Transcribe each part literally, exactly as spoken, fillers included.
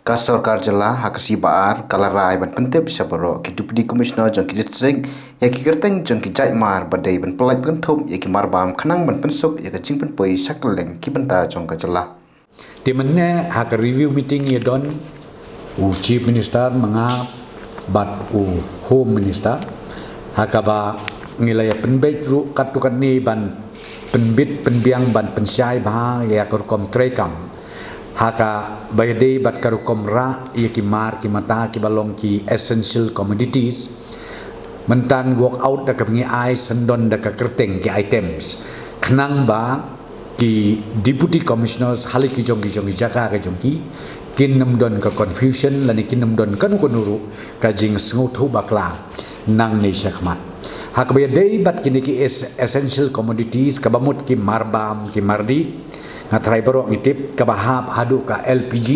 Ka sorkar jylla ha ka sngi Baar ka la rai ban pyntip sha baroh ki Deputy Commissioner jong ki district ïa ki kyrteng jong ki jait mar ba dei ban pyllait kynthup ïa ki marbam khnang ban pynsuk ïa ka jingpynpoi sha kylleng ki bynta jong ka jylla. Te mynne ha ka review meeting ïa don u Chief Minister ma nga bad u Home Minister, ha kaba ngi la ïa pynbeit ruh katto katne ban pynbit pynbiang ban pynshai bha ïa ka rukom treikam ha kaba ïadei bad ka rukom rah ïa ki mar ki mata kiba long ki essential commodities. Mynta ngi work out da kaba ngi ai syndon da ka kyrteng ki items khnang ba ki Deputy Commissioners ha la ki jong ki jong ki jaka ka jong ki kin ym don ka confusion lane kin ym don kano kano ruh ka jingsngewthuh bakla nangne shakhmat. Ha kaba ïadei bad kine ki es- essential commodities kaba mut ki marbam ki mardih, nga tharai baroh ngi tip kaba hap haduh ka L P G,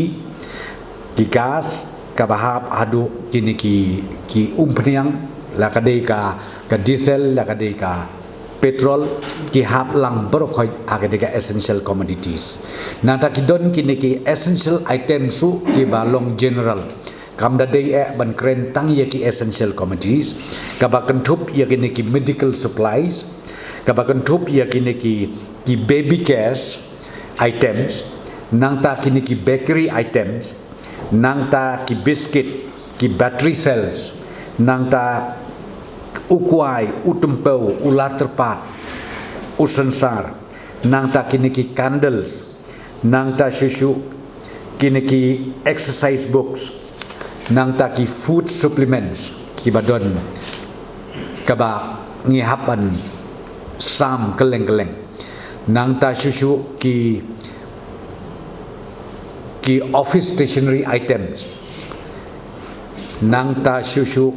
ki gas, kaba hap haduh kine ki ki umphniang, la ka dei ka ka diesel, la ka dei ka petrol, ki hap lang baroh khoit ha ka dei ka essential commodities. Nangta ki don kine ki essential items ruh kiba long general, kam da dei eh ban kren tang ïa ki essential commodities, kaba kynthup ïa kine ki medical supplies, kaba kynthup ïa kine ki ki baby cares items, nangta kine ki bakery items, nangta ki biscuit, ki battery cells, nangta u kwai, u tympew, u lar tyrpad, u synsar, nangta kine ki candles, nangta shuh shuh kine ki exercise books, nangta ki food supplements kiba don kaba ngi hap ban sam kylleng kylleng, nangta shuh shuh ki ki office stationery items, nangta shuh shuh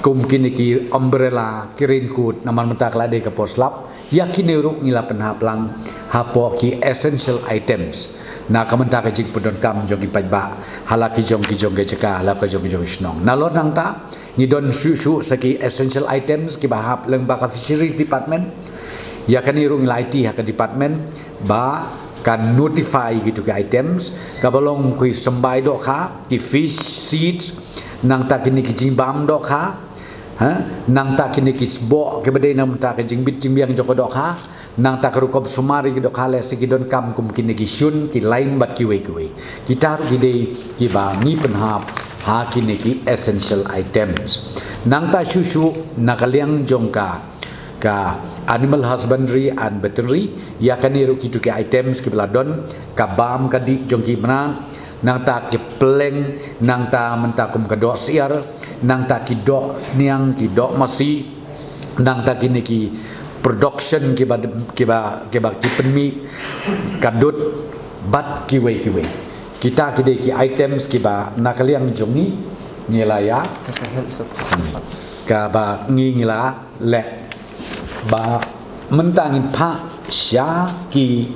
kum kine ki umbrella, ki raincoat, namar mynta ka la dei ka por slap, ïa kine ruh ngi la pynhap lang hapoh ki essential items na ka bynta ka jingpyndonkam jong ki paidbah ha la ki jong ki jong ki jaka, ha la ki jong ki jong ki shnong. Nalor nangta ngi don shuh shuh sa ki essential items kiba hap lyngba ka Fisheries Department. Ïa kane ruh ngi la aiti ha ka department ba kan notify kito ki items, kaba long ki symbai dohkha, ki fish seeds, nangta kine ki jingbam dohkha, ha, nangta kine ki sboh kiba dei na ka bynta ka jingbit jingbiang jong ka dohkha, nangta ka rukom sumar ïa ki dohkha lehse ki donkam kum kine ki shun, ki lime bad kiwei kiwei. Kita ruh ki dei kiba ngi pynhap ha kine ki essential items. Nangta shuh shuh na ka liang jong ka ka animal husbandry and veterinary, ïa kane ruh kito ki items kiba la don, ka bam ka dih jong ki mrad, nangta ki pleng, nangta mynta kum ka doh syiar, nangta ki doh sniang, ki doh masi, nangta kine ki production kiba kiba kiba ki pynmih, ka dud bad kiwei kiwei. Kita ki dei ki items kiba na ka liang jong ngi ngi la ïa kaba ngi ngi la leh ba mynta ngin phah sha ki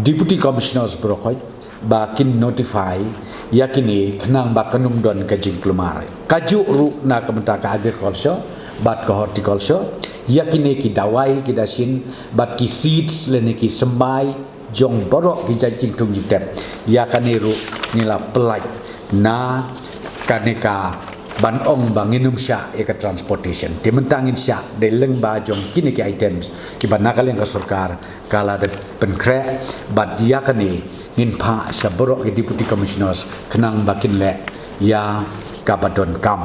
Deputy Commissioners baroh khoit ba kin notify ïa kine khnang ba kan ym don ka jingkulmar. Kajuh ruh na ka bynta ka agriculture bad ka horticulture, ïa kine ki dawai ki dashin bad ki seeds lane ki symbai jong baroh ki jait jingthung jingtep. Ïa kane ruh ngi la pyllait na kane ka ban ong ba ngin ym shah ïa ka transportation. Te mynta ngin shah dei lyngba jong kine ki items kiba na ka liang ka sorkar ka la dep pynkhreh, bad ïa kane ngin phah sha baroh ki Deputy Commissioners khnang ba kin leh ïa kaba donkam.